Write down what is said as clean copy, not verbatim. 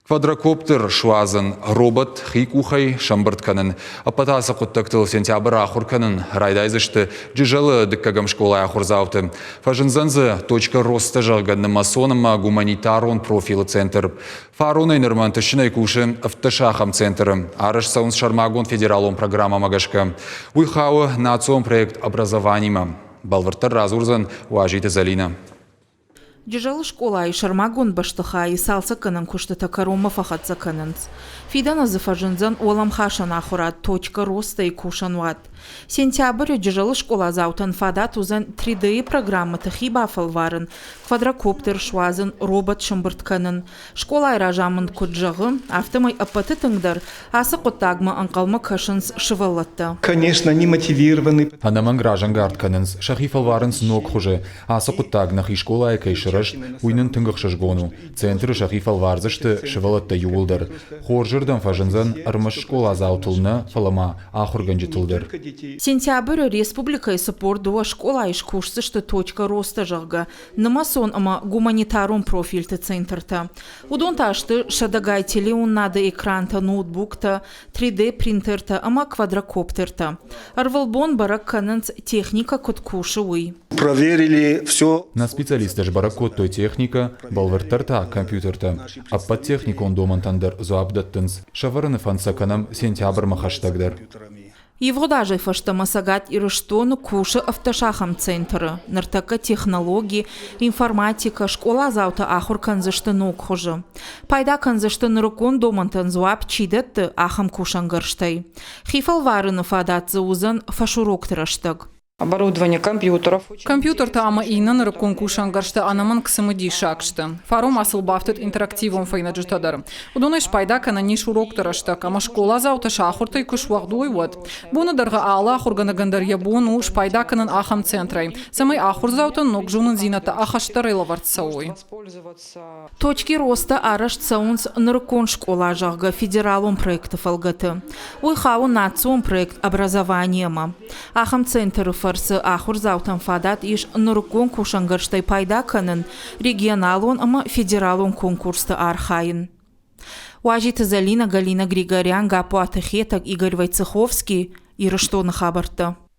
Квадрокоптер суадзын, робот хи къухӕй сӕмбырд кӕнын. Ӕппӕт ацы хъуыддӕгтыл сентябры ахуыр кӕнын райдайдзысты Джызӕлы дыккӕгӕм скъолайы ахуырдзауты. Фӕзындзӕн дзы Точка роста, зӕгъгӕ, нымӕцон ӕмӕ гуманитарон профилы центр. Фаронӕй нырмӕ ӕнтыстджынӕй кусы 17 ахӕм центры. Арӕзт цӕуынц сӕрмагонд федералон программӕмӕ гӕсгӕ. Уый хауы национ проект «Образование-мӕ». Бӕлвырддӕр радзурдзӕн Уазиты Зӕлинӕ. Джызӕлы скъолайы сӕрмагонд бӕстыхайы цалцӕггӕнӕн куыстытӕ кӕронмӕ фӕхӕццӕ кӕнынц. Фидӕны дзы фӕзындзӕн уӕлӕмхасӕн ахуырад Точка роста-йы кусӕнуат. Сентябры Джызӕлы скъоладзаутӕн фадат уыдзӕн 3D-йы программӕты хи бафӕлварын, квадрокоптер суадзын, робот сӕмбырд кӕнын. Скъолайы разамынд куыд зӕгъы, афтӕмӕй ӕппӕты тынгдӕр ацы хъуыддагмӕ ӕнхъӕлмӕ кӕсынц сывӕллӕттӕ. Конечно, они мотивированы. Ӕнӕмӕнг разӕнгард кӕнынц, сӕхи фӕлварынц ног хуызы. Ацы хъуыддаг нӕхи скъолайы кӕй сырӕзт, уый нын тынг ӕхсызгон у. Центры сӕхи фӕлвардзысты сывӕллӕттӕ иууылдӕр. Хорзырдӕм фӕзындзӕн ӕрмӕст скъоладзаутыл нӕ, фӕлӕ ма ахуыргӕнджытыл дӕр. Сентябры республикӕйы 42 скъолайы скусдзысты Точка роста, зӕгъгӕ, нымӕцон ӕмӕ гуманитарон профильты центртӕ. Уыдон та сты сӕдӕгай телеуынынады экрантӕ, ноутбуктӕ, 3D-принтертӕ ӕмӕ квадрокоптертӕ. Ӕрвылбон бӕрӕг кӕнынц, техникӕ куыд кусы, уый. Проверили все. Нӕ специалисттӕ сбӕрӕг кодтой техникӕ, бӕлвырддӕр та компьютертӕ. Ӕппӕт техникон домӕнтӕн дӕр дзуапп дӕттынц. Сӕвӕрыны фӕнд сӕ кӕнӕм сентябрмӕ хӕстӕгдӕр. Ивгъуыд азӕй фӕстӕмӕ Цӕгат Ирыстоны кусы ӕвддӕсахӕм центры. Ныртӕккӕ технологи, информатикӕ, скъоладзаутӕ ахуыр кӕндзысты ног хуызы. Пайда кӕндзысты нырыккон домӕнтӕн дзуапп чи дӕтты, ахӕм кусӕнгӕрзтӕй. Хи фӕлварыны фадат дзы уыдзӕн фӕсурокты рӕстӕг. Оборудование компьютеров. Компьютертӕ ӕмӕ иннӕ нырыккон кусӕнгӕрзтӕ ӕнӕмӕнг цымыдисаг сты. Фарон ма сыл бафтыд интерактивон фӕйнӕджытӕ дӕр. Уыдонӕй спайда кӕнӕн ис урокты рӕстӕг ӕмӕ скъоладзаутӕ сӕ ахуыртӕй куы суӕгъд уой, уӕд. Боны дӕргъы алы ахуыргӕнӕгӕн дӕр йӕ бон у спайда кӕнын ахӕм центрӕй, цӕмӕй ахуырдзаутӕн ног зонындзинӕдтӕ ӕххӕстдӕрӕй лӕвӕрд цӕуой. Точки роста арӕзт цӕуынц нырыккон скъола, зӕгъгӕ, федералон проекты фӕлгӕты. Уый хауы национ проект «Образование-мӕ». Ахӕм центры фӕрцы ахуырдзаутӕн фадат ис нырыккон кусӕнгӕрзтӕй пайда кӕнын, регионалон ӕмӕ федералон конкурсты архайын. Уазиты Зӕлинӕ, Галина Григорян, Гаппуаты Хетӕг, Игорь Войцеховский, Ирыстоны хабӕрттӕ.